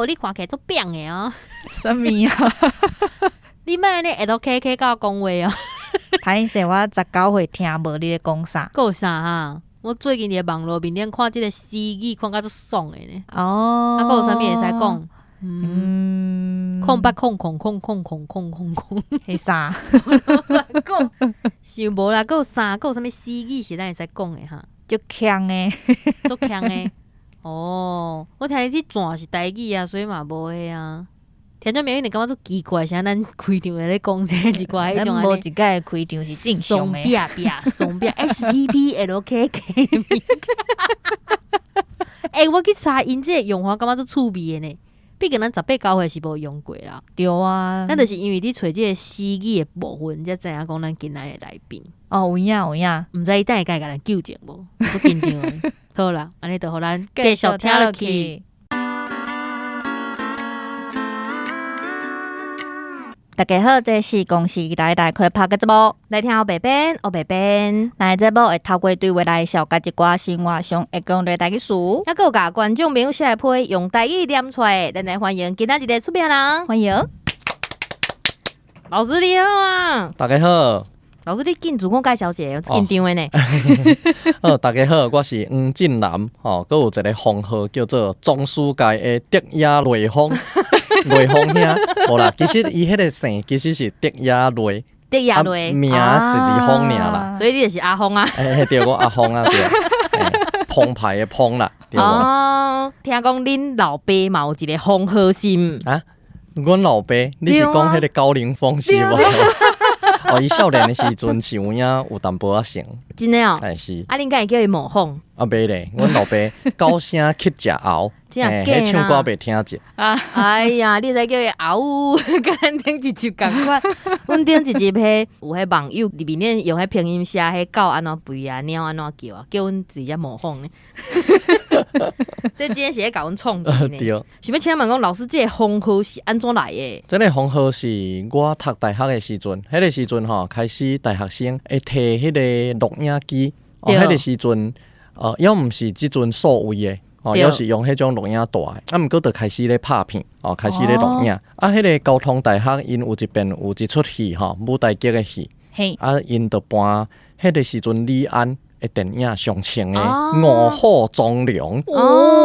哦，你看起來足扁的哦。啥物啊？你莫按呢 LKK 佮我講話哦。歹勢，我19歲聽無你咧講啥。閣有啥啊？我最近佇網路面頂看這個詩語，看甲足爽的呢。哦。啊，閣有啥物會使講？嗯。080000000000。彼啥？講想無啦，閣有啥？閣有啥物詩語是咱會使講的哈？足強的。足強的。哦，我聽你去轉是台語啊，所以嘛無彼啊。聽眾朋友一定感覺足奇怪，啥咱開場咧講這一寡彼種咱無一擺開場是正常的。鬆餅餅鬆餅 S P P L K K。欸，我去查𪜶這個用法，感覺足趣味的呢。畢竟咱十八九歲是無用過啦。對啊。咱就是因為佇揣這個詩語的部分，才知影講咱今仔的來賓。哦，有影有影。毋知伊等下會共咱糾正無？足緊張的。好啦，按呢就予咱繼續聽落去。大家好，這是公視來來開拍的節目，來聽烏白編，烏白編。咱的節目會透過對話來紹介一寡生活上會講的台語詞，猶閣有共觀眾朋友寫的批用台語念出來，咱來歡迎今仔日的出品人。歡迎。老師你好啊！大家好。老師，你緊自我介紹一下，足緊張的呢。好，大家好，我是黃進南，吼，閣有一个封號叫做宗師界的竹野雷鋒，雷鋒兄，無啦，其實伊彼个姓其實是竹野雷，竹野雷，名一字風爾啦，所以你就是阿峰啊。欸，對，我阿峰啊，對，澎湃的澎啦，對無？哦，聽講恁老爸嘛有一个封號是毋？啊，阮老爸，你是講彼个高凌風是無？哦，伊少年的時陣是有影有淡薄仔像。真的哦。欸，是。啊，恁敢會叫伊模仿？啊，袂咧，阮老爸九聲乞食喉，欸，彼唱歌袂聽著。啊，哎呀，你會使叫伊阿母，佮咱頂一集仝款。阮頂一集彼有彼網友佇面頂用彼拼音寫彼狗按怎吠啊，貓按怎叫啊，叫阮佇遮模仿呢。這今天是咧共阮創呢。對。想欲請問講，老師，這个封號是按怎來的？這个封號是我讀大學的時陣，彼个時陣吼，開始大學生會提彼个錄影機。哦，彼个時陣，猶毋是這陣數位的，哦，猶是用彼種錄影帶的。啊，毋過就開始咧拍片，哦，開始咧錄影。啊，彼个交通大學𪜶有一遍有一齣戲吼，舞台劇的戲。啊，𪜶就搬彼个時陣李安的電影上穿的《臥虎藏龍》，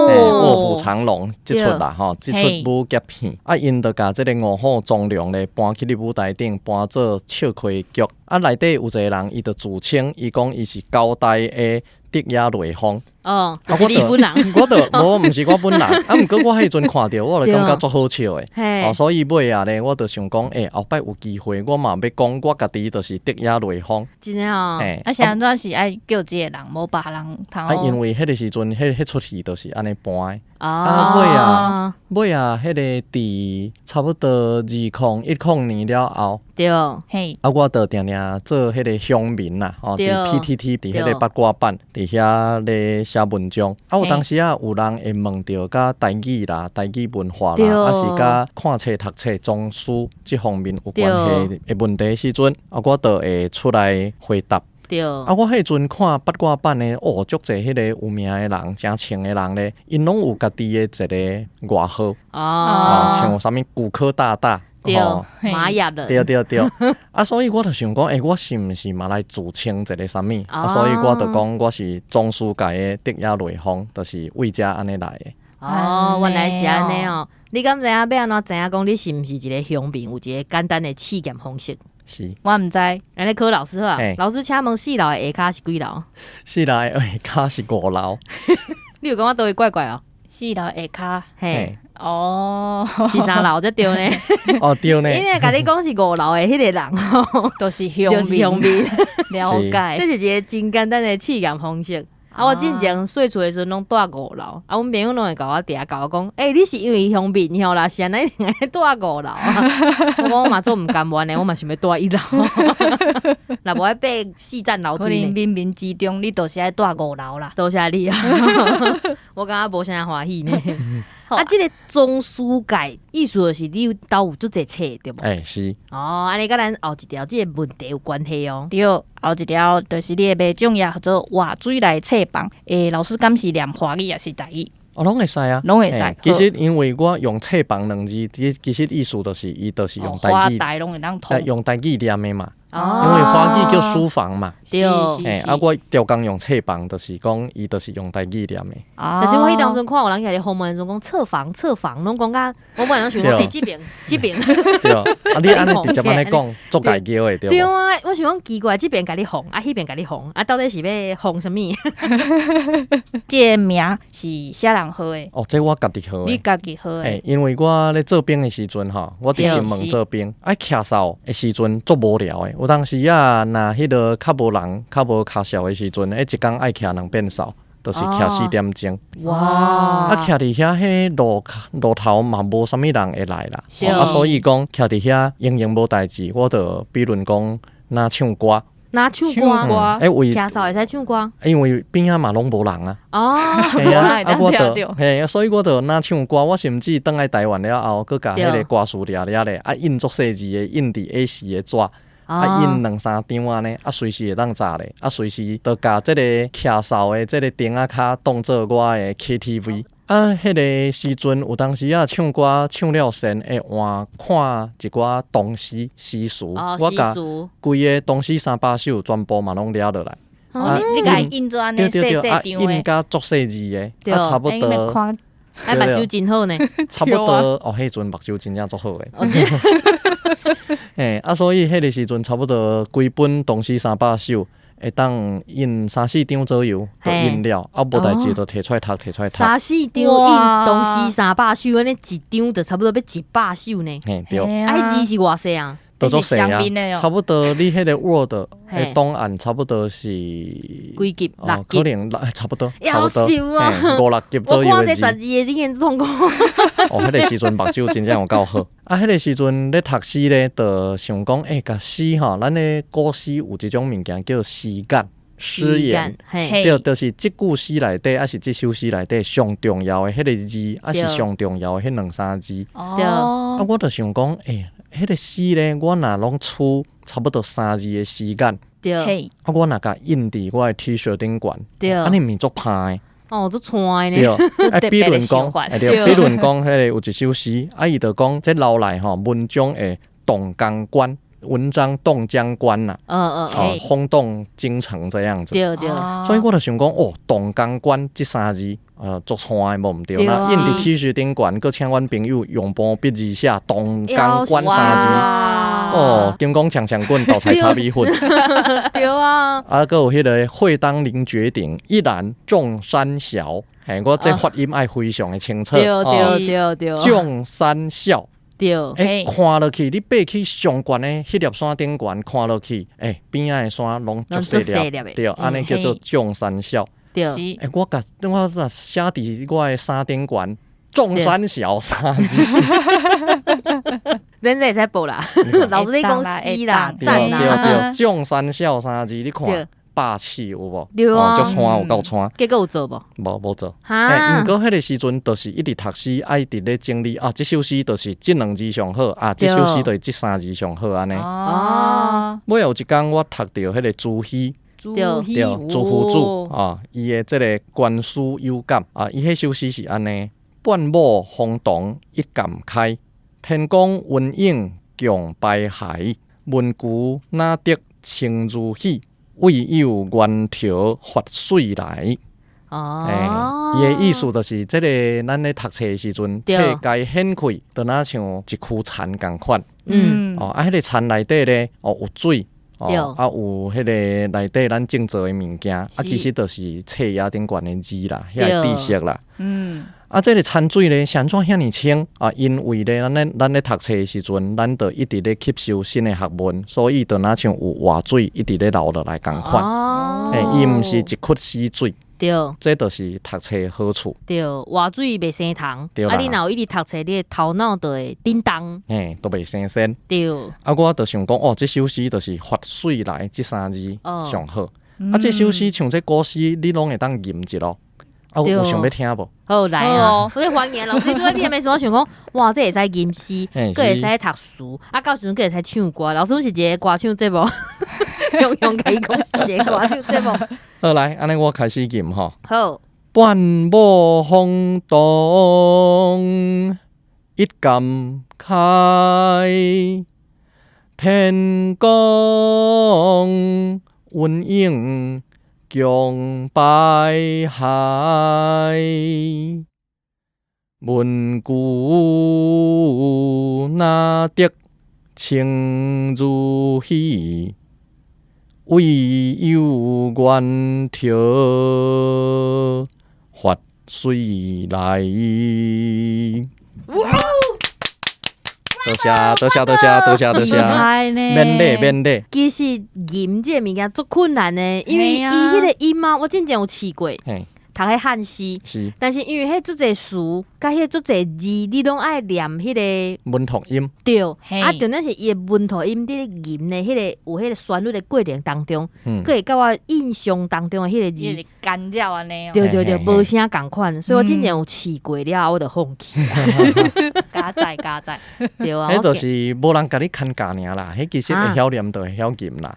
欸，臥虎藏龍這齣啦吼，這齣武俠片。啊，𪜶就共這个臥虎藏龍咧搬去佇舞台頂搬做笑詼劇。啊，內底有一個人，伊就自稱，伊講伊是交大的竹野雷鋒。哦，就是你本人。我就無，毋是我本人。啊，毋過我彼陣看著，我就感覺足好笑的。哦，所以尾仔咧，我就想講，欸，後擺有機會，我嘛欲講，我家己就是竹野雷鋒。真的哦。欸，啊，是按怎是愛叫這個人，無別人通？啊，因為彼個時陣，彼齣戲就是按呢搬的。啊，尾仔，尾仔，彼个佇差不多2010年了後，嘿。啊，我就定定做彼個鄉民啦，吼，佇 PTT，佇彼個八卦版，佇遐咧寫文章。啊，有當時仔有人會問著佮台語啦、台語文化啦，啊是佮看冊、讀冊、宗師這方面有關係的問題時陣，啊，我就會出來回答。啊！我彼陣看八卦版的，哦，足濟彼個有名的人，誠穿的人咧，𪜶攏有家己的一個外號，哦，像啥物骨科大大，對，瑪雅人，對對對。啊，所以我就想講，欸，我是毋是嘛來自稱一個啥物？啊，所以我就講我是宗師界的竹野雷鋒，就是為遮按呢來的。哦，原來是按呢哦。你敢知影欲按怎知影講你是毋是一個鄉民？有一個簡單的試驗方式。是，我毋知。按呢考老師好啊，老師請問四樓的下跤是幾樓？四樓的下跤是五樓。你有感覺佗位怪怪哦？四樓下跤，嘿，哦，是三樓才對呢。哦，對呢。因為共你講是五樓的彼个人，就是鄉民，了解。這是一个真簡單的試驗方式。啊！我進前細厝的時陣攏蹛五樓，啊，阮朋友攏會共我定共我講，欸，你是因為鄉民吼啦，是按怎一定愛蹛五樓啊？我講我嘛足毋甘願的，我嘛想欲蹛一樓，若無愛爬四層樓梯。可能冥冥之中，你就是愛蹛五樓啦。多謝你啊！我感覺無啥歡喜呢。啊，這个宗師界意思就是你兜有足濟冊對無？欸，是。哦，按呢佮咱後一條這个問題有關係哦。對，後一條就是你的迷眾也叫做活水來冊房。欸，老師敢是念華語抑是台語？哦，攏會使啊，攏會使。其實因為我用冊房兩字，其實意思就是伊就是用台語，台攏會當通，用台語念的嘛。因為華語叫書房嘛，對，啊，我逐工用冊房，就是講伊就是用台語念的。但是我彼當陣看有人徛咧訪問的時陣講冊房冊房，攏講甲我本來攏想講佇這爿這爿。對，啊，你按呢直接按呢講，足家叫的對。對啊，我想講奇怪，這爿共你放，啊彼爿共你放，啊到底是欲放啥物？這个名是啥人號的？哦，這我家己號的。你家己號的。欸，因為我咧做兵的時陣吼，我佇金門做兵，愛徛哨的時陣足無聊的。有當時啊，若彼个較無人、較無跤數的時陣，彼一工愛徛兩遍哨，就是徛四點鐘。哇！啊，徛佇遐，彼路路頭嘛無啥物人會來啦。啊，所以講徛佇遐閒閒無代誌，我就比論講，若唱歌。若唱歌，欸，為徛哨會使唱歌，因為邊仔嘛攏無人啊。哦，嘿啊，啊我就嘿，所以我就若唱歌，我甚至轉來台灣了後，閣共彼個歌詞掠掠咧，啊印足細字的，印佇 A4 的紙。啊印兩三張按呢，啊隨時會當紮咧，啊隨時就共這個徛哨的這個燈仔跤當做我的 KTV。啊，彼个時陣有當時啊唱歌唱了先會換看一寡唐詩詩詞，我共規個唐詩三百首全部嘛攏掠落來。啊，你共伊印做按呢細細張的，印甲足細字的，啊差不多。啊，目睭真好呢。差不多哦，彼陣目睭真正足好的。欸，啊，所以彼个時陣差不多規本唐詩三百首會當印三四張左右，就印了，啊，無代誌就提出來讀，提出來讀。三四張印唐詩三百首，按呢一張就差不多欲100首呢。嘿，對。啊，彼字是偌細啊？都足細啊，差不多你彼个 Word 的檔案差不多是幾級？六級？可能六差不多，差不多，五六級左右的字。我看這十二個已經痛苦。哦，彼个時陣目睭真正有夠好。啊，彼个時陣咧讀詩咧，就想講，欸，共詩吼，咱咧古詩有一種物件叫詩眼，詩眼，對，就是這句詩內底，抑是這首詩內底上重要的彼个字，抑是上重要的彼兩三字。啊，我就想講，欸，彼个詩咧，我若攏取差不多三字的詩眼，啊，我若共印佇我的 T 恤頂懸，按呢毋是足歹的。哦，足跩的呢。對，啊，比論講，對，比論講，彼个有一首詩，啊，伊就講這樓內吼文章會動江關，文章動江關啦，哦，轟動京城這樣子。對對。所以我就想講，哦，動江關這三字，足跩的無毋對。那印佇 T 恤頂懸，閣請阮朋友用毛筆字寫動江關三字。哦，金剛強強滾，豆菜炒米粉。對啊。啊，閣有彼个會當凌絕頂，一覽眾山小。嘿，我這發音愛非常的清楚。對對對對。眾山小。對。欸，看落去，你爬去上懸的彼粒山頂懸，看落去，欸，邊仔的山攏足細粒。對，按呢叫做眾山小。對。欸，我共我若寫佇我的衫頂懸，眾山小三字。恁這會使報啦，老師你講詩啦，讚啦。對對，眾山小三字，你看霸氣有無？對啊，足跩有夠跩。結果有做無？無無做。欸，毋過彼个時陣就是一直讀詩，愛佇咧整理啊，這首詩就是這兩字上好啊，這首詩就是這三字上好按呢。哦。尾有一工我讀著彼个朱熹，對，朱夫子啊，伊的這个觀書有感啊，伊彼首詩是按呢：半畝風動一鑑開，天光雲影共徘徊，文具哪得清如許？唯有源頭活水來。哦，伊的意思就是這个，咱咧讀冊的時陣，冊該掀開，就若像一區田仝款。哦，啊，彼个田內底咧，哦，有水，哦，啊，有彼个內底咱種植的物件，啊，其實就是冊頁頂懸的字啦，遐个知識啦。啊，這个田水咧，是按怎遐爾清啊？因為咧，咱咧讀冊的時陣，咱就一直咧吸收新的學問，所以就若像有活水一直咧流落來仝款。欸，伊毋是一窟死水。對，這就是讀冊的好處。對，活水袂生蟲。啊，你若有一直讀冊，你的頭腦就會叮當。嘿，都袂生鉎。對。啊，我就想講，哦，這首詩就是“活水來”這三字上好。啊，這首詩像這古詩，你攏會當吟一囉。啊，有想欲聽無？好來啊！我歡迎老師。拄仔你還沒說，我想講，哇，這會使吟詩，閣會使讀書，啊，到時陣閣會使唱歌。老師，阮是一個歌唱節目，用用共伊講是一個歌唱節目。好來，按呢我開始吟吼。好。半畝風動，一鑑開，偏講雲影強擺海。文具若得清如許，唯有願著發水來。多謝多謝多謝多謝多謝，厲害呢，免禮免禮。其實吟這个物件足困難的，因為伊彼个音啊，我之前有試過讀彼漢詩，但是因為彼足濟詞，佮彼足濟字，你攏愛念彼个文讀音。對，啊，重點是伊的文讀音，佇咧吟的彼个有彼个旋律的過程當中，閣會佮我印象當中的彼個字干擾按呢。對對對，無啥仝款，所以我之前有試過了後，我就放棄。加載加載，對啊，彼就是無人共你牽教爾啦，彼其實會曉念就會曉吟啦。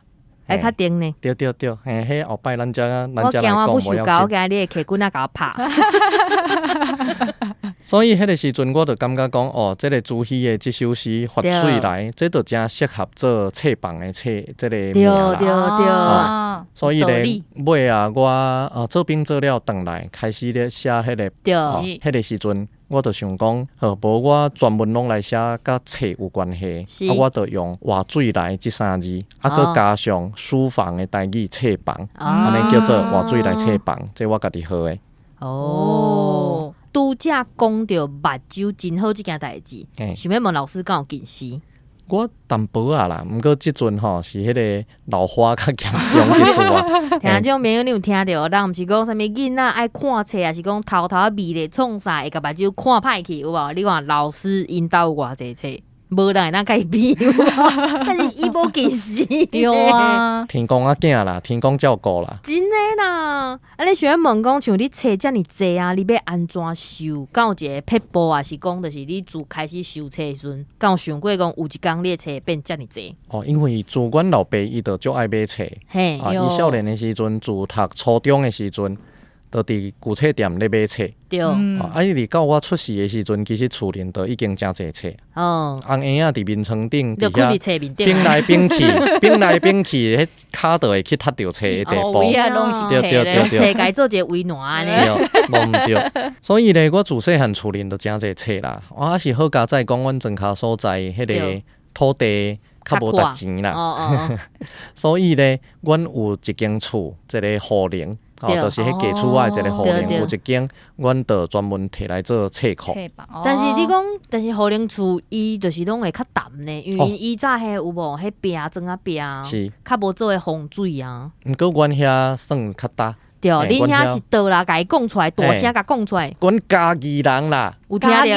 會較定呢。對對對，嘿，彼後擺咱才咱才我驚我來講無要不受教，我緊。驚你會提棍仔共我拍。所以彼个時陣，我就感覺講，哦，這个朱熹的這首詩《發水來》，這就誠適合做冊房的冊這个名啦。對對對。哦，所以咧道理，尾啊，我做兵做了轉來，開始咧寫彼个，哦，彼个時陣，我就想講，好，無我專門攏來寫佮冊有關係，啊，我就用活水來這三字，啊，閣加上書房的台語冊房，按呢叫做活水來冊房，這我家己號的。哦，拄才講著目睭真好這件代誌，想欲問老師敢有近視？我淡薄仔啦，毋過這陣吼是彼个老花較嚴重一撮啊。聽眾朋友，你有聽著？人毋是講啥物囡仔愛看冊，抑是講偷偷仔瞇咧創啥，會共目睭看歹去有無？你看老師𪜶兜有偌濟冊，無人會當共伊比有無？但是伊無近視。對啊，天公仔囝啦，天公照顧啦。真的啦！啊，你想欲問講，像你冊遮爾濟啊，你欲按怎收？敢有一个撇步，抑是講，就是你自開始收冊的時陣，敢有想過講有一工你的冊變遮爾濟？哦，因為自阮老爸伊就足愛買冊，啊，伊少年的時陣，自讀初中的時陣，就佇舊冊店咧買冊。啊，一直到我出世的時陣，其實厝內就已經誠濟冊。翁嬰仔佇眠床頂，就睏佇冊面頂。反來反去，反來反去，彼跤就會去踢著冊的地步。對對對對。冊共伊做一个圍欄按呢。對，無毋對。所以咧，我自細漢厝內就誠濟冊啦。我抑是好佳哉講，阮莊跤所在彼个土地較無值錢啦。所以咧，阮有一間厝，一个雨林。哦，就是彼隔厝仔的一个雨林，有一間，阮就專門提來做冊庫。但是你講，但是雨林厝伊就是攏會較澹呢，因為以早彼有無彼壁磚仔壁，較無做的風水啊。毋過阮遐算較焦。對，恁遐是倒啦，共伊講出來，大聲共講出來。阮嘉義人啦，有聽著？又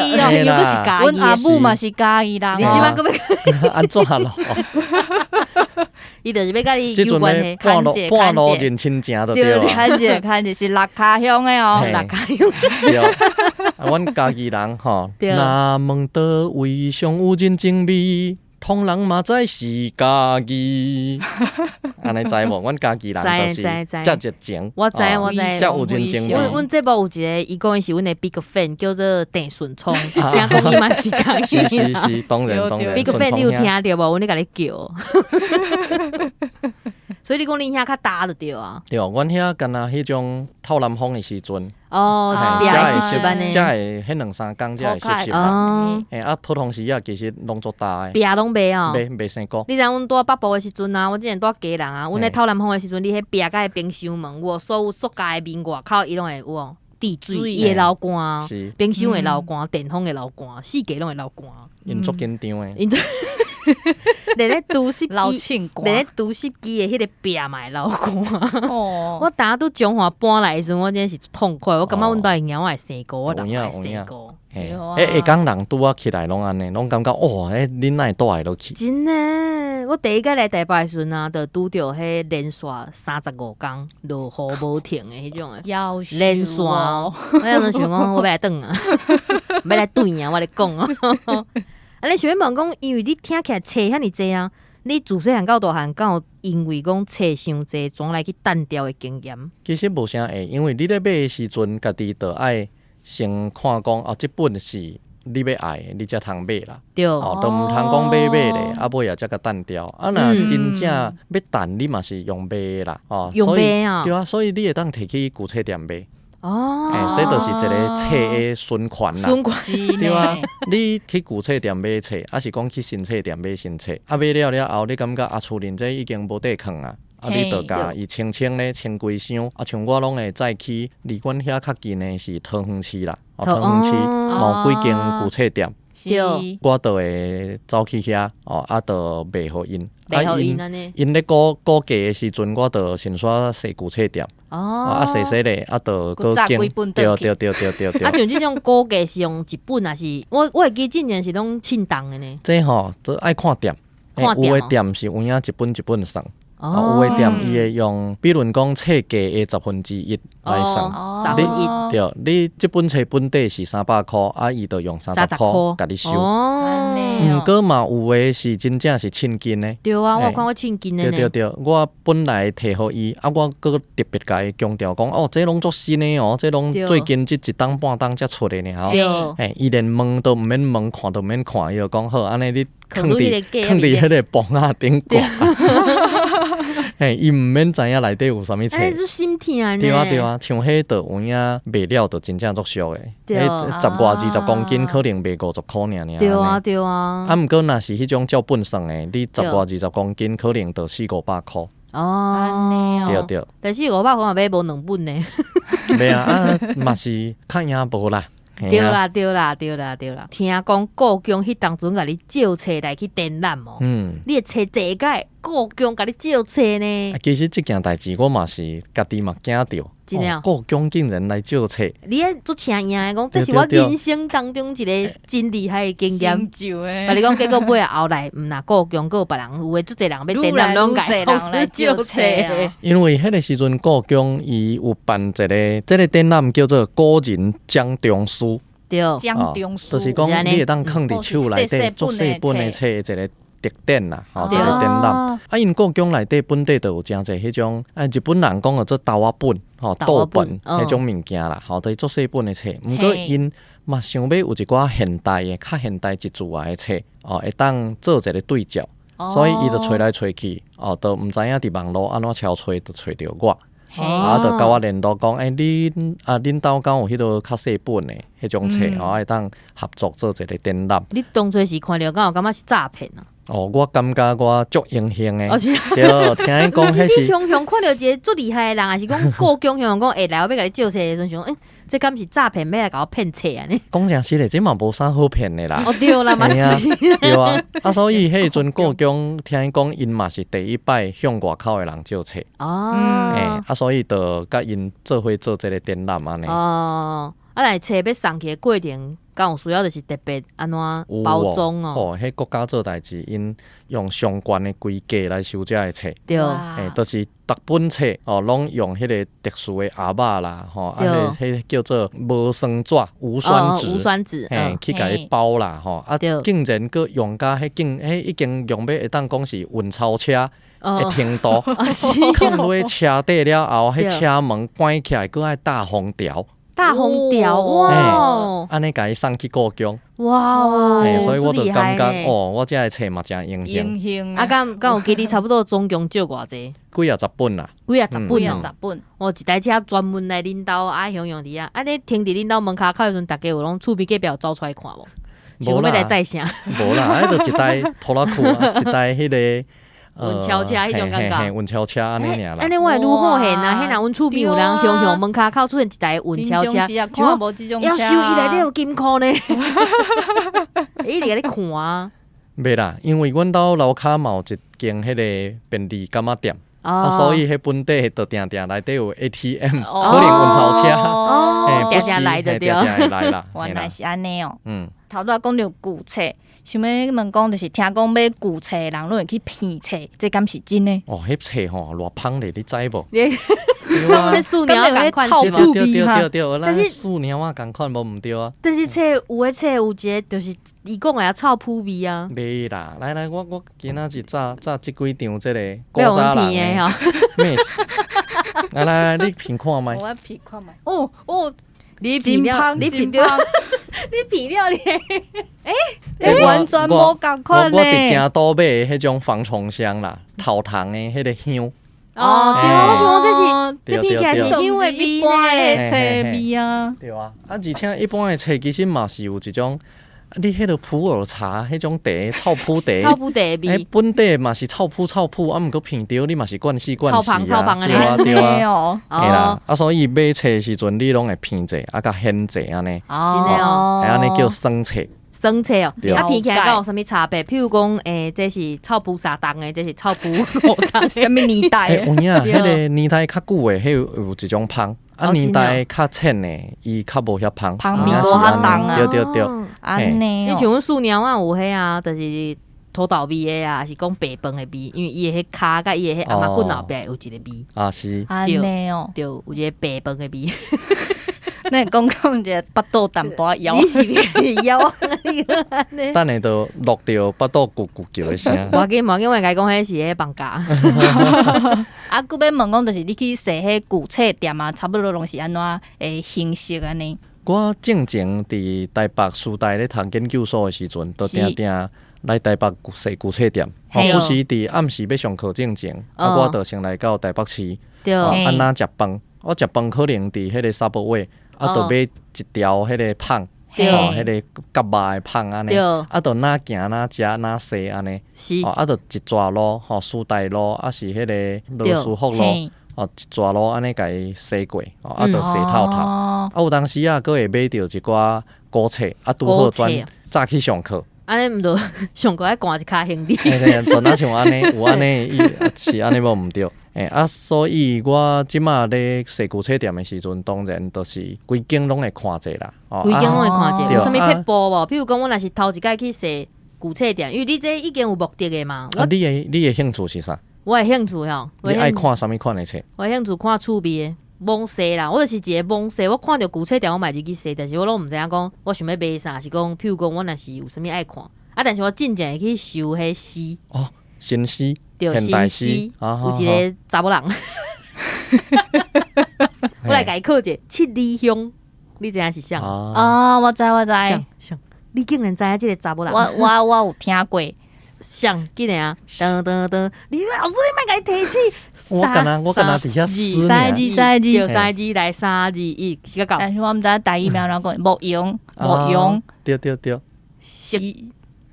閣是嘉義，阮阿母嘛是嘉義人。你這擺閣欲按怎咯？伊就是欲佮你有關係，半路半路認親情就對啊。牽者牽者是六跤鄉的哦，六跤鄉。對，啊，阮嘉義人吼，若問佗位上有人情味，通人嘛知是嘉義。按呢知無？阮嘉義人就是遮熱情，我知我知，遮有人情味。阮節目有一个，伊講伊是阮的 big fan，叫做鄭順聰，聽講伊嘛是嘉義。是是是，當然當然。 big fan 你有聽著無？阮咧共你叫。所以你講恁遐較焦就對啊。對，阮遐敢若彼種透南風的時陣，哦，才會濕濕按呢，才會彼兩三工才會濕濕啊。嘿，啊，普通時啊，其實攏足焦的。壁攏袂哦。袂袂生菇。你知影阮住北部的時陣啊，阮之前住基隆啊，阮咧透南風的時陣，你彼壁佮冰箱門有無？所有塑膠的面外口伊攏會有無？滴水，伊會流汗，冰箱會流汗，電風會流汗，四界攏會流汗。𪜶足緊張的。𪜶足連咧除濕機，連咧除濕機的彼个壁嘛會流汗。哦，我當拄彰化搬來的時陣，我真是痛快。我感覺阮兜的貓仔會生菇，我人會生菇。欸，下港人拄仔起來攏按呢，攏感覺哇，欸，恁哪會住會落去？真的，我第一擺來台北的時陣啊，就拄著彼連續35工落雨無停的彼種的。連續，我當陣想講，我欲來轉啊，欲來轉啊，我咧講哦。啊，你想欲問講，因為你聽起來冊遐爾濟啊，你自細漢到大漢，敢有因為講冊傷濟，轉來去擲掉的經驗？其實無啥會，因為你咧買的時陣，家己就愛先看講哦，這本是你欲愛的，你才通買啦。哦，都毋通講買買咧，啊尾仔才共擲掉。啊，若真正欲擲，你嘛是用賣的啦。哦，用所以賣啊。對啊，所以你會當提去舊冊店賣。欸，這就是一個冊的循環啦。循環。對啊，你去舊冊店買冊，抑是講去新冊店買新冊，啊買了了後，你感覺啊厝內這已經無地囥啊，啊你就共伊清清咧，清幾箱，啊像我攏會載去離阮遐較近的是桃園市啦，哦桃園市嘛有幾間舊冊店，我就會走去遐，哦啊就賣予𪜶，賣予𪜶按呢。𪜶咧估估價的時陣，我就先煞踅舊冊店。啊，踅踅咧，啊，就閣經，對對對對對對。啊，像這種估價是用一本，還是我會記之前是攏稱重的呢？這吼都愛看店，有的店是有影一本一本算，有的店伊會用，比如講冊價的1/10來算。十分一。對，你這本冊本底是300箍，啊，伊就用三十箍共你收。毋過嘛有的是真正是稱斤的。對啊，我有看過稱斤的。對對對，我本來提予伊，啊，我閣特別共伊強調講，哦，這攏足新的哦，這攏最近這一冬半冬才出的爾吼。嘿，伊連問都毋免問，看都毋免看，伊就講好，按呢你囥佇囥佇彼個磅仔頂掛。嘿，伊毋免知影內底有啥物冊。對啊對啊，像彼就有影賣了就真正足俗的，彼十外20公斤可能賣50箍爾爾。對啊對啊。啊，毋過若是彼種照本算的，你十外20公斤可能就四五百箍。哦，對對。但四五百箍嘛買無兩本呢。袂啊，啊嘛是較贏無啦。對啦對啦對啦對啦，聽講故宮彼當陣共你借冊來去展覽哦，你的冊濟個故宮共你借冊呢？其實這件代誌我嘛是家己嘛驚著，真的，故宮竟然來借冊，你彼足請贏的講，這是我人生當中一個真厲害的經驗。共你講，結果尾仔後來，毋若故宮，閣有別人有的足濟人欲展覽，攏共來借冊。因為彼個時陣故宮伊有辦一個這個展覽叫做古人掌中書，對，掌中書，就是講你會當囥佇手內底足細本的冊，一個特展啦，吼，一個展覽。啊，𪜶故宮內底本底就有誠濟彼種，啊，日本人講叫做豆仔本，吼，謄本彼種物件啦，吼，就是足細本的冊。毋過𪜶嘛想欲有一寡現代的、較現代一字仔的冊，哦，會當做一個對照，所以伊就揣來揣去，哦，就毋知影佇網路按怎撨揣，就揣著我。啊，就共我聯絡講，欸，恁啊，恁兜敢有彼落較細本的彼種冊，哦，會當合作做一個展覽。你當初是看著敢有感覺是詐騙啊？哦，我感覺我足榮幸的，對，聽伊講彼是。你雄雄看著一個足厲害的人，抑是講故宮雄雄講，欸，來我欲共你借冊的時陣，想講，欸，這敢是詐騙，欲來共我騙冊按呢？講誠實的，這嘛無啥好騙的啦。哦，對啦，嘛是。對啊，啊，所以彼陣故宮聽伊講，𪜶嘛是第一擺向外口的人借冊。欸，啊，所以就共𪜶做伙做這個展覽按呢。哦，啊，來冊欲送去的過程，敢有需要就是特別按怎包裝哦？哦，彼國家做代誌，𪜶用上懸的規格來收這个冊。欸，就是逐本冊哦，攏用彼個特殊的盒仔啦，吼，啊，彼個叫做無酸紙、無酸紙，無酸紙，嘿，去共伊包啦，吼，啊，竟然閣用甲彼竟，彼已經用欲會當講是運鈔車的程度，囥落車底了後，彼車門關起來，閣愛貼封條。貼封條哇！按呢共伊送去故宮哇！所以我就感覺哦，我這个冊嘛誠榮幸。啊，敢有記得差不多總共借偌濟？幾仔十本啦，幾仔十本哦，十本。哦，一台車專門來恁兜啊，雄雄佇遐。啊，你停佇恁兜門跤口的時陣，逐家有攏厝邊隔壁有走出來看無？無啦，來載啥？無啦，彼就一台拖拉庫，一台彼个。運鈔車彼種感覺，運鈔車按呢爾啦。按呢我會愈好現啊！彼若阮厝邊有人雄雄門跤口出現一台運鈔車，看無這種車，夭壽伊內底有金庫呢，伊一直共你看啊。袂啦，因為阮兜樓跤嘛有一間彼个便利柑仔店，啊，所以彼本底就定定內底有 ATM，可能運鈔車，定定來的對。定定會來啦。原來是按呢哦。頭拄仔講著舊冊。想欲問講，就是聽講買舊冊的人攏會去騙冊，這敢是真的？哦，彼冊吼偌芳咧，你知無？對啊。那素貓仝款臭是嗎？對對對對對，但是素貓仔仝款無毋對啊。但是冊有的冊有一个就是伊講的啊臭撲味啊。袂啦，來來，我今仔日炸炸這幾張這個古被我早們人騙的的咩事？來來來，你聞看覓？我聞看覓。哦哦，你聞了，你聞了，你聞了咧。欸，完全無仝款我佇京都買的彼種防蟲箱啦，頭糖的彼个香。哦，對，我想講這是這聞起來是香的味一般呢。的冊味啊。對啊，啊，而且一般的冊其實嘛是有一種，你彼个普洱茶，彼種茶，臭噗茶，臭噗茶的味。本底嘛是臭噗臭噗，啊，毋過聞著你嘛是慣死慣死啊，臭芳對啊對啊，哦啦，啊，所以買冊的時陣你攏會聞者，啊，共掀者按呢，真的哦，會按呢叫耍冊。耍冊哦，對啊，聞起來敢有啥物差別？譬如講，這是臭噗三冬的，這是臭噗五冬的，啥物年代？有影，彼个年代較久的，彼有一種芳，啊，年代較淺的，伊較無遐芳，芳味無遐重啊。對對對，按呢。你像阮素貓仔有彼啊，就是土豆味的啊，還是講白飯的味？因為伊的彼跤佮伊的彼頷仔骨後壁有一个味。啊是。按呢哦，對，有一个白飯的味。那講講一个腹肚淡薄仔枵，你是枵？等下就落著腹肚咕咕叫的聲。無要緊，無要緊，我會共伊講，彼是彼放假。啊，閣欲問講，就是你去踅彼舊冊店啊，差不多攏是按怎的形式按呢？我進前佇台北師大咧讀研究所的時陣，就定定來台北踅舊冊店。吼，不時佇暗時欲上課進前，啊，我就先來到台北市，啊，若食飯，我食飯可能佇彼个 Subway。啊，就買一條彼个麭，吼，彼个夾肉的麭按呢，啊，就若行若食若踅按呢，哦，啊，就一逝路，吼，師大路，啊是彼个羅斯福路，哦，一逝路按呢共伊踅過，哦，啊，就踅透透，啊，有當時啊，閣會買著一寡古冊，啊，拄好轉早去上課。按呢毋著上閣愛攑一跤行李。嘿嘿，就若像按呢，有按呢，伊是按呢無毋對。欸啊，所以我這馬咧踅舊冊店的時陣，當然就是規間攏會看者啦。規間攏會看者，有啥物撇步無？譬如講，我若是頭一擺去踅舊冊店，因為你這已經有目的的嘛。啊，你的興趣是啥？我的興趣吼，你愛看啥物款的冊？我的興趣看趣味的，懵踅啦。我就是一个懵踅，我看著舊冊店，我嘛會入去踅，但是我攏毋知影講，我想欲買啥，是講，譬如講，我若是有啥物愛看，啊，但是我進前會去收彼詩。哦，新詩。對，新詩，有一个查某人，我來共伊考者，七里香，你知影是啥？啊，我知我知，你竟然知影這个查某人？我有聽過，啥？竟然啊？噔噔噔，李老師你莫共伊提醒。我敢若佇遐撕三字三字，對，三字來三二一，時間到。但是我毋知影台語名按怎講，慕容慕容，對對對，色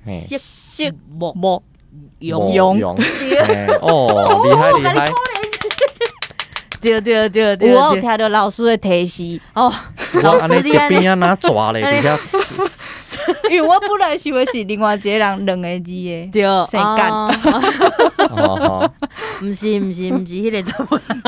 色色慕慕。容容哦，厲害厲害！對對對對，我有聽著老師的提示哦。我按呢佇邊仔若跩咧，佇遐。因為我本來想的是另外一個人兩個字的，對，姓干。毋是毋是毋是彼个查某人。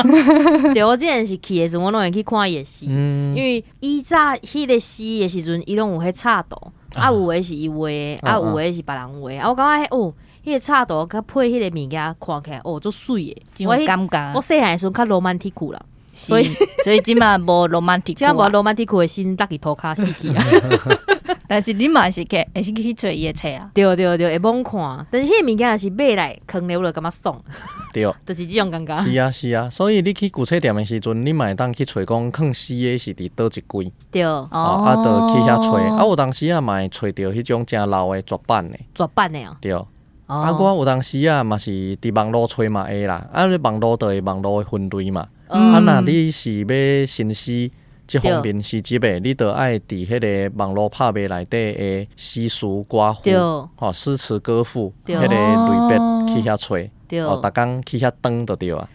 對，我之前是去的時陣，我攏會去看伊的詩，因為以早彼个詩的時陣，伊攏有彼插圖，啊有的是伊畫的，啊有的是別人畫的，啊我感覺哦。彼个插圖佮配彼个物件，看起來哦，足媠的。我感覺我細漢的時陣較羅曼蒂克啦，所以這馬無羅曼蒂克，這馬無羅曼蒂克的心落佇塗跤死去啊。但是你嘛是去，會使去揣伊的冊啊。對對對，會罔看，但是彼个物件若是買來囥咧，我就感覺爽。對，就是這種感覺。是啊是啊，所以你去舊冊店的時陣，你嘛會當去揣講囥詩的是佇佗一櫃。對。哦，啊，就去遐揣，啊，有當時啊嘛會揣著彼種誠老的絕版的。絕版的哦。對。啊，我有當時啊嘛是佇網路揣嘛會啦，啊，你網路就會網路的分類嘛。啊，若你是欲新詩這方面詩集的，你就愛佇彼个網路拍賣內底的詩詞歌賦，吼，詩詞歌賦，彼个類別去遐揣，哦，逐工去遐轉就對啊。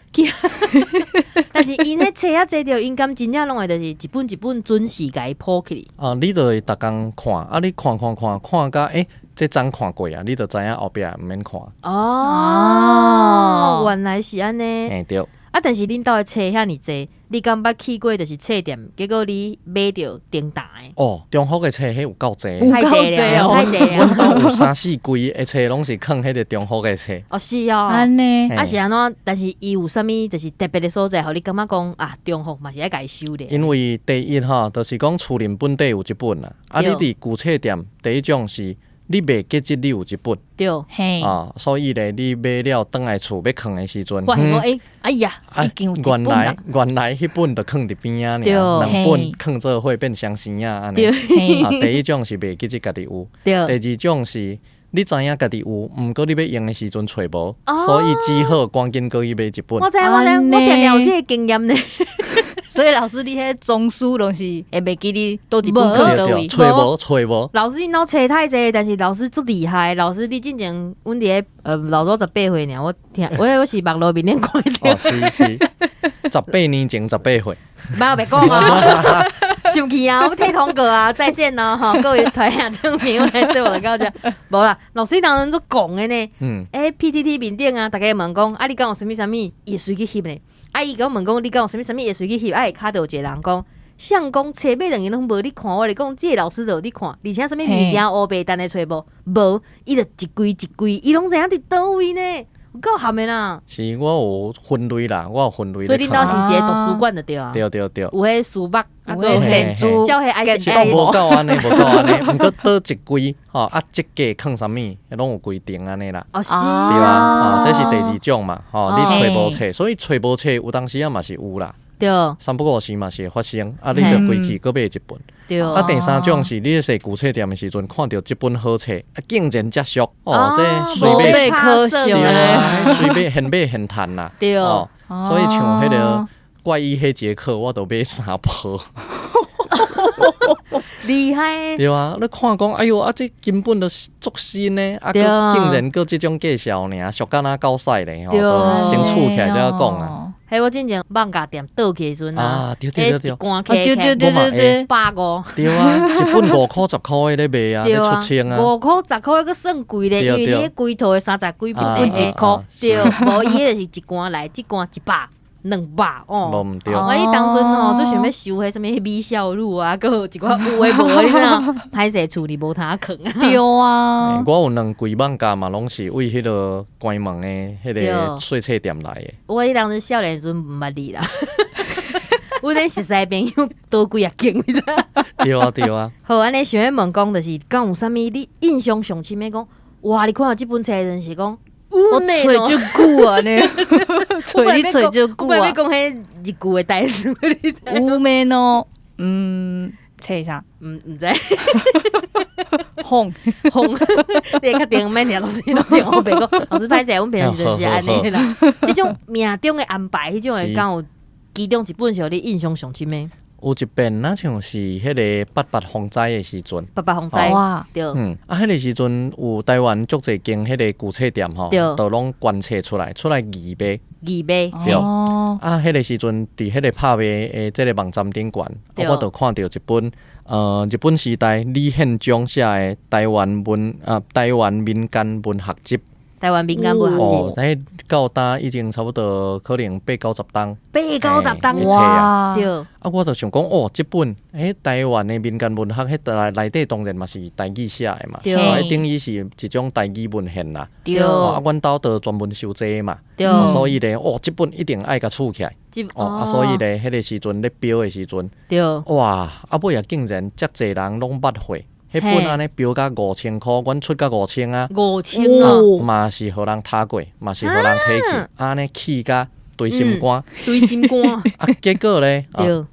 但是𪜶彼冊仔濟著，𪜶敢真正攏會就是一本一本準時共伊鋪起來。啊，你就會逐工看，啊，你看看看看甲，欸，這章看過啊，你就知影後壁毋免看。哦，原來是按呢。欸，對。啊，但是恁兜的冊遐爾濟，你敢捌去過就是冊店，結果你買著重疊的？哦，中福的冊彼有夠濟，有夠濟哦。太濟阮了。兜有三四櫃的冊攏是囥彼個中福的冊。哦，是哦。按呢，啊是按怎？但是伊有啥物就是特別的所在，予你感覺講啊，中福嘛是愛共伊收咧。因為第一吼，就是講厝內本底有一本啦。啊，你佇舊冊店，第一種是你袂記得你有這本啊，所以咧，你買了轉來厝欲囥的時陣，發現講欸，哎呀，已經有一本原來啦。原來彼本就囥佇邊仔爾，兩本囥做伙變相生仔按呢。啊，第一種是袂記得家己有，第二種是你知影家己有，毋過你欲用的時陣揣無，所以只好趕緊閣去買一本。我知我知，我定定有這個經驗呢。所以老師，你彼藏書攏是會袂記得佗一本囥佗位？揣無揣無。老師，你腦冊太濟，但是老師足厲害。老師，你進前阮佇咧老早18歲爾，我聽我我是網路面頂看著。哦，是是，18年前18歲。莫白講啊！生氣啊！我退通告啊！再見咯！吼，各位台下證明，我來做我就到這。無啦，老師當陣足戇的呢。欸，PTT 面頂啊，逐家問講啊，你敢有啥物啥物，伊會隨去翕呢？啊，伊共我問講，你敢有啥物啥物，會隨去翕？啊，下跤就有一個人講，相公冊買兩個攏無你看，我咧講，這個老師就有咧看，而且啥物物件烏白單的揣無？無，伊就一櫃一櫃，伊攏知影佇佗位呢，有夠含的啦。是我有分類啦，我有分類。所以恁兜是一個圖書館就對啊。對對對。有彼書目，有彼電子，照彼 I 是無夠按呢，無夠按呢，毋過佗一櫃吼，啊，這格囥啥物，攏有規定按呢啦。哦，是。對啊，這是第二種嘛，吼，你揣無冊，所以揣無冊有當時仔嘛是有啦。三不五時嘛是會發生，啊，你就規氣閣買一本。啊，第三種是你咧踅舊冊店的時陣，看著這本好冊，啊，竟然遮俗，哦，這隨買可惜對啊，隨買現買現趁啦。哦，所以像彼個怪醫黑傑克，我都買三部。厲害。對啊，你看講，哎喲，啊，這根本就是足新的，啊，閣竟然閣這種價數爾，俗甲若狗屎咧，吼，都先厝起來才講啊。彼我進前艋舺店倒去的時陣啊，對對對對，一罐起對對對對，150。對啊，一本5箍10箍的咧賣啊，咧出清啊。5箍10箍閣算貴咧，因為你彼規套的30幾本一箍，對，無伊彼就是一罐來，這罐100、200哦。無毋對。我彼當陣吼，足想欲收彼啥物米笑乳啊，閣有一寡有的無的，你知影？歹勢厝裡無通囥啊。對啊。我有兩櫃艋舺嘛，攏是為彼個關門的彼個細冊店來的。我彼當陣少年時陣毋捌你啦。阮咧熟似朋友多幾仔間，你知影？對啊對啊。好，按呢想欲問講，就是敢有啥物你印象上深的講？哇！你看著這本冊的陣是講，我揣足久啊呢，揣你揣足久啊。我本來欲講彼日句的台詞，你知？有咩喏？嗯，冊啥？毋毋知。哄哄，你會較定免聽老師攏真烏白講，老師歹勢，阮平常時就是按呢啦。這種命中的安排，彼種的敢有其中一本是予你印象上深的？有一遍，若像是彼個八八風災的時陣。八八風災，哇，對。嗯，啊，彼個時陣有台灣足濟間彼個舊冊店吼，都攏捐冊出來，出來義賣。義賣。對。啊，彼個時陣佇彼個拍賣的這個網站頂懸，我就看著一本，日本時代李憲章寫的台灣民間文學集。台灣民間文學集。哦，彼到今已經差不多可能八九十冬。八九十冬哇！對。啊，我就想講，哦，這本彼台灣的民間文學，彼內內底當然嘛是台語寫的嘛，對。彼等於是一種台語文獻啦。對。啊，阮兜就專門收這個嘛。對。所以咧，哦，這本一定愛共儲起來。哦，啊，所以咧，彼個時陣咧標的時陣，對。哇！啊，尾也竟然遮濟人攏捌貨。彼本按呢標甲5000箍，阮出甲五千啊， 5000啊，嘛是予人炒過，嘛是予人提去，按呢氣甲堆心肝，堆心肝。啊，結果咧，彼個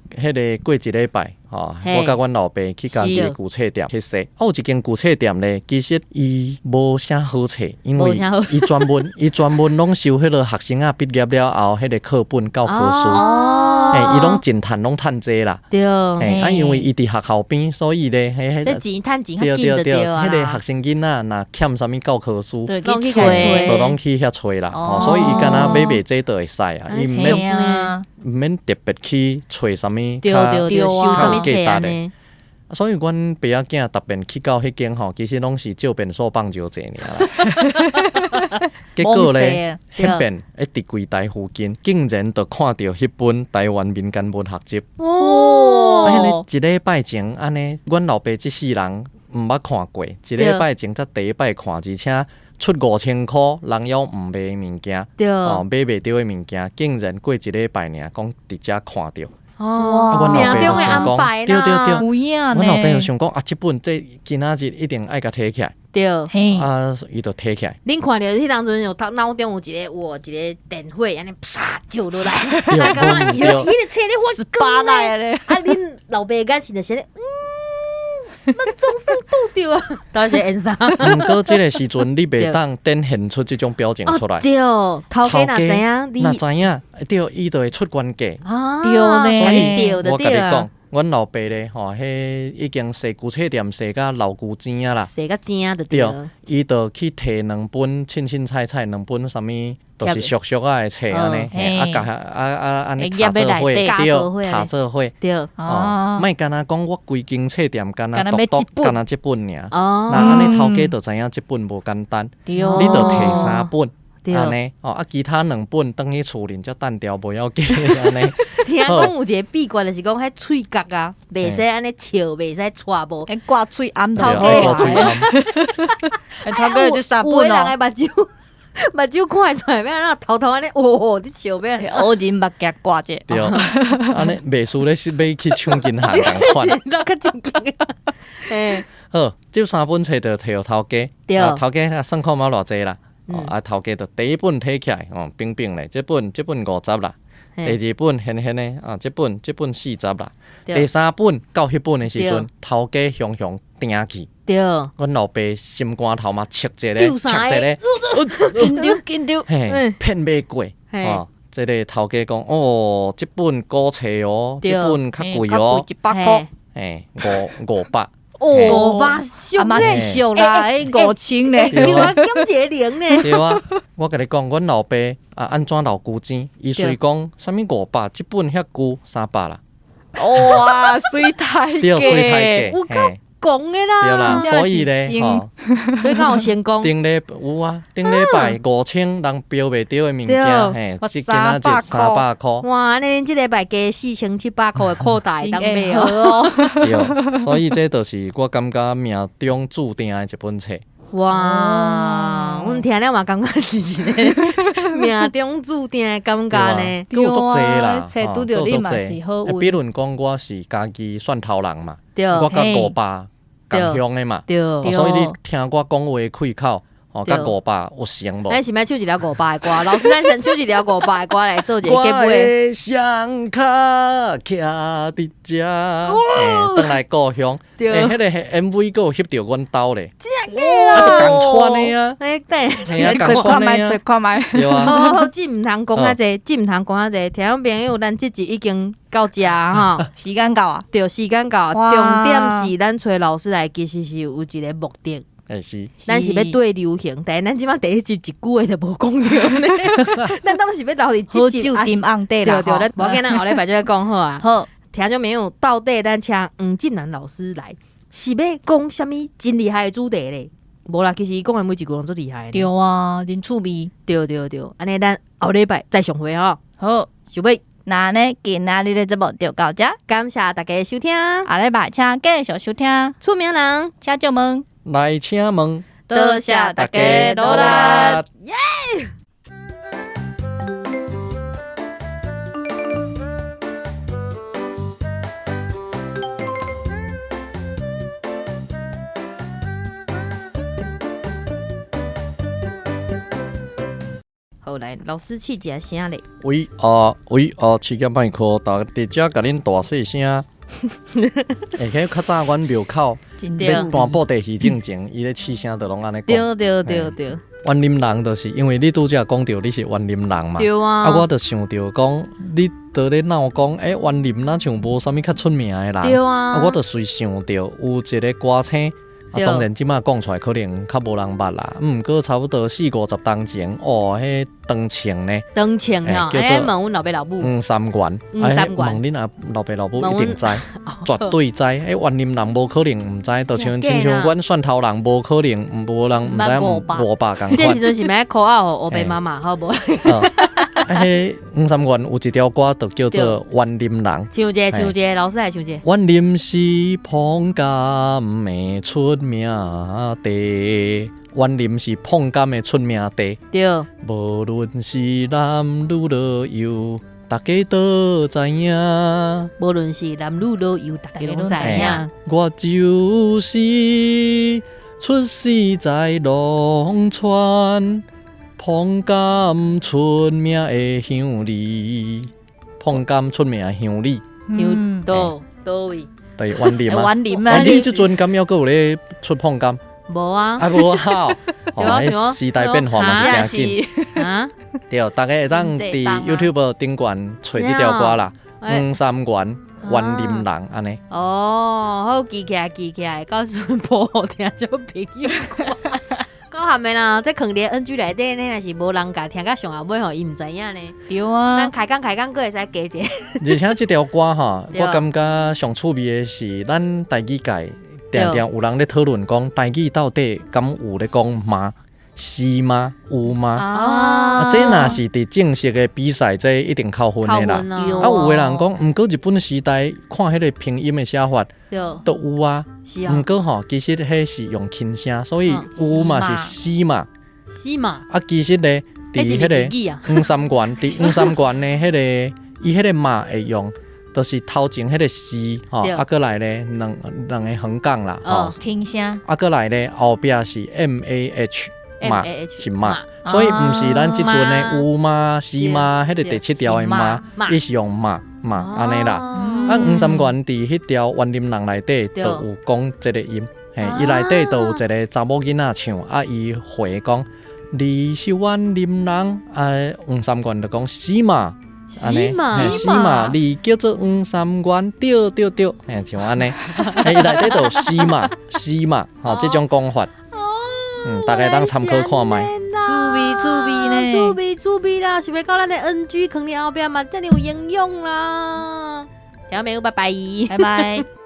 過一禮拜，吼，我佮阮老爸去家己的舊冊店去踅，啊，有一間舊冊店咧，其實伊無啥好冊，因為伊專門伊專門攏收彼個學生仔畢業了後，彼個課本教科書。欸，伊攏盡趁攏趁這啦。對。欸，啊，因為伊佇學校邊，所以咧，彼這錢趁錢較緊就對啊。彼個學生囡仔若欠啥物教科書，攏去揣，就攏去遐揣啦。哦，所以伊敢若買賣這就會使啊，伊毋免毋免特別去揣啥物較較有價值的。所以阮爸仔囝逐遍去到彼間吼，其實攏是借便所放尿濟爾啦。結果咧，彼遍佇櫃台附近，竟然就看著彼本台灣民間文學集。哦，啊，彼個一禮拜前按呢，阮老爸這世人毋捌看過，一禮拜前才第一擺看，而且出5000箍，人猶毋賣的物件，哦，買袂著的物件，竟然過一禮拜爾，講佇遮看著。哦，阮老爸就想講，對對對，阮老爸就想講啊，這本這今仔日一定愛共提起來，對，啊，伊就提起來。恁看著彼當陣有頭腦中有一個哇，一個電火按呢啪照落來，啊，感覺彼個冊咧發光咧，啊，恁老爸眼神就是按呢，咱總算拄著啊，到底是演啥？毋過這個時陣你袂當展現出這種表情出來。對，頭家若知影，若知影，對，伊就會出懸價。對呢，所以我共你講，阮老爸咧，吼，彼已經踅舊冊店踅甲老舊錢仔啦，踅甲錢就對。伊就去提兩本凊凊彩彩兩本啥物，就是俗俗仔的冊按呢，啊，共啊啊按呢疊做伙，對，疊做伙，對，哦，莫干焦講我規間冊店干焦獨獨干焦這本爾，若按呢頭家就知影這本無簡單，你就提三本。按呢，哦啊，其他兩本轉去厝裡才單調，無要緊按呢。聽講有一個秘訣，就是講彼喙角啊，袂使按呢笑，袂使掣無，掛喙罨頭家掛喙罨。頭家這三本哦，有的人的目睭目睭看會出來，欲按怎偷偷按呢，哦，咧笑欲按怎，烏人目鏡掛者。對，按呢袂輸咧是欲去搶銀行仝款。那較正經。嘿，好，這三本冊就提予頭家，頭家算看覓偌濟啦。啊，頭家就第一本提起來，哦，平平咧，這本這本50啦，第二本現現的，啊，這本這本40啦，第三本到彼本的時陣，頭家雄雄定去，阮老爸心肝頭嘛切一个，切一个，緊張緊張，嘿，騙袂過，哦，這个頭家講，哦，這本古冊哦，這本較貴哦，100箍，嘿，500。500俗咧，俗啦，5000咧，對啊，減一個零咧。對啊，我共你講，阮老爸啊，按怎老舊錢？伊雖講啥物500，這本遐舊300啦。哇，媠太對，媠太價，有夠講的啦。對啦，所以咧，吼，所以敢有成功。頂禮有啊，頂禮拜5000人標袂著的物件，嘿，這今仔日300箍。哇，按呢恁這禮拜加4700箍的擴大會當買哦。對，所以這就是我感覺命中注定的一本冊。哇，阮聽了嘛感覺是一个命中注定的感覺呢。閣有足濟啦，冊拄著你嘛是好運。比如講，我是家己蒜頭人嘛，我佮500仝鄉的嘛，所以你聽我講話開口，哦，佮500有成無？咱是欲唱一條500的歌，老師，咱先唱一條500的歌來做一個結尾。我的雙跤徛佇遮，轉來故鄉。欸，彼個 MV 閣有翕著阮兜咧，啊，就仝穿的啊，對，嘿啊，仝穿的啊，看覓，對啊。好好好，這毋通講遐濟，這毋通講遐濟。聽眾朋友，咱這集已經到遮吼，時間到啊，對，時間到。重點是咱揣老師來，其實是有一個目的。欸是，咱是欲對流行，但是咱這擺第一集一句話就無講著呢。咱到底是欲留佇這集，好酒沉甕底啦。對對，咱無要緊，咱後禮拜再講好啊。好，聽眾朋友，到底咱請黃進南老師來，是欲講啥物真厲害的主題咧？無啦，其實伊講的每一句攏足厲害的。對啊，真趣味。對對對，按呢咱後禮拜再相會吼。好，收尾。那呢，今仔日的節目就到這，感謝大家收聽。下禮拜請繼續收聽。出名人，請借問。來請問。多謝大家努力。耶！好，來，老師試一下聲咧。喂啊喂啊，試個麥克，逐佇遮共恁大細聲。欸，彼較早阮廟口咧彈布袋戲進前，伊咧試聲就攏按呢講。對對對對。員林人就是因為你拄才講著你是員林人嘛。對啊。啊，我就想著講，你佇咧鬧講，欸，員林若像無啥物較出名的人。對啊。啊，我就隨想著有一个歌星，啊，當然這馬講出來可能較無人捌啦。毋過差不多四五十冬前，哦，彼長槍呢？長槍哦，叫做問阮老爸老母。黃三元，黃三元，問恁阿老爸老母一定知，絕對知。彼員林人無可能毋知，就像親像阮蒜頭人無可能無人毋知五百仝款。這時陣是欲 call out 予烏爸媽媽，好無？啊，彼黃三元有一條歌，就叫做《員林人》。唱一下，唱一下，老師來唱一下。員林是椪柑的出名地，員林是椪柑的出名地。無論是男女老幼，大家都知影。無論是男女老幼，大家攏知影。我就是出世在農村。椪柑出名的鄉里，椪柑出名的鄉里，鄉佗佗位？對，員林啊，員林啊，恁這陣敢猶閣有咧出椪柑？無啊，啊無好，哦，時代變化嘛是誠緊啊。對，大家會當佇 YouTube 頂懸揣這條歌啦，黃三元員林人按呢。哦，好記起來，記起來，到時陣播予聽眾朋友看。講下面啦，這囥佇 NG 內底，若是無人共聽甲上後尾吼，伊毋知影呢。對啊，咱開講開講，閣會使加一下。而且這條歌吼，我感覺上趣味的是，咱台語界定定有人咧討論講，台語到底敢有咧講嗎？是嗎？有嗎？啊，這若是佇正式的比賽，這一定扣分的啦。啊，有的人講，毋過日本時代看彼個拼音的寫法，都有啊。毋過吼，其實彼是用輕聲，所以有嘛是是嘛。是嘛？啊，其實咧，佇彼個黃三元，佇黃三元的彼個，伊彼個嘛會用，就是頭前彼個是吼，啊，閣來咧兩兩个橫槓啦，吼，輕聲。啊，閣來咧後壁是 M A H。馬是馬，所以毋是咱這陣的有嗎是嗎？彼個第七條的馬，伊是用馬馬按呢啦。啊，黃三元佇彼條員林人內底就有講這個音，嘿，伊內底就有一個查某囡仔唱，啊，伊回講你是員林人，啊，黃三元就講是嘛，按呢，是嘛，你叫做黃三元，對對對，嘿，像按呢，伊內底就有是嘛是嘛，吼，這種講法。嗯，大家當參考看覓。趣味趣味呢，趣味趣味啦，想欲到咱的 NG 囥佇後壁嘛，遮爾有營養啦。小朋友，拜拜，拜拜。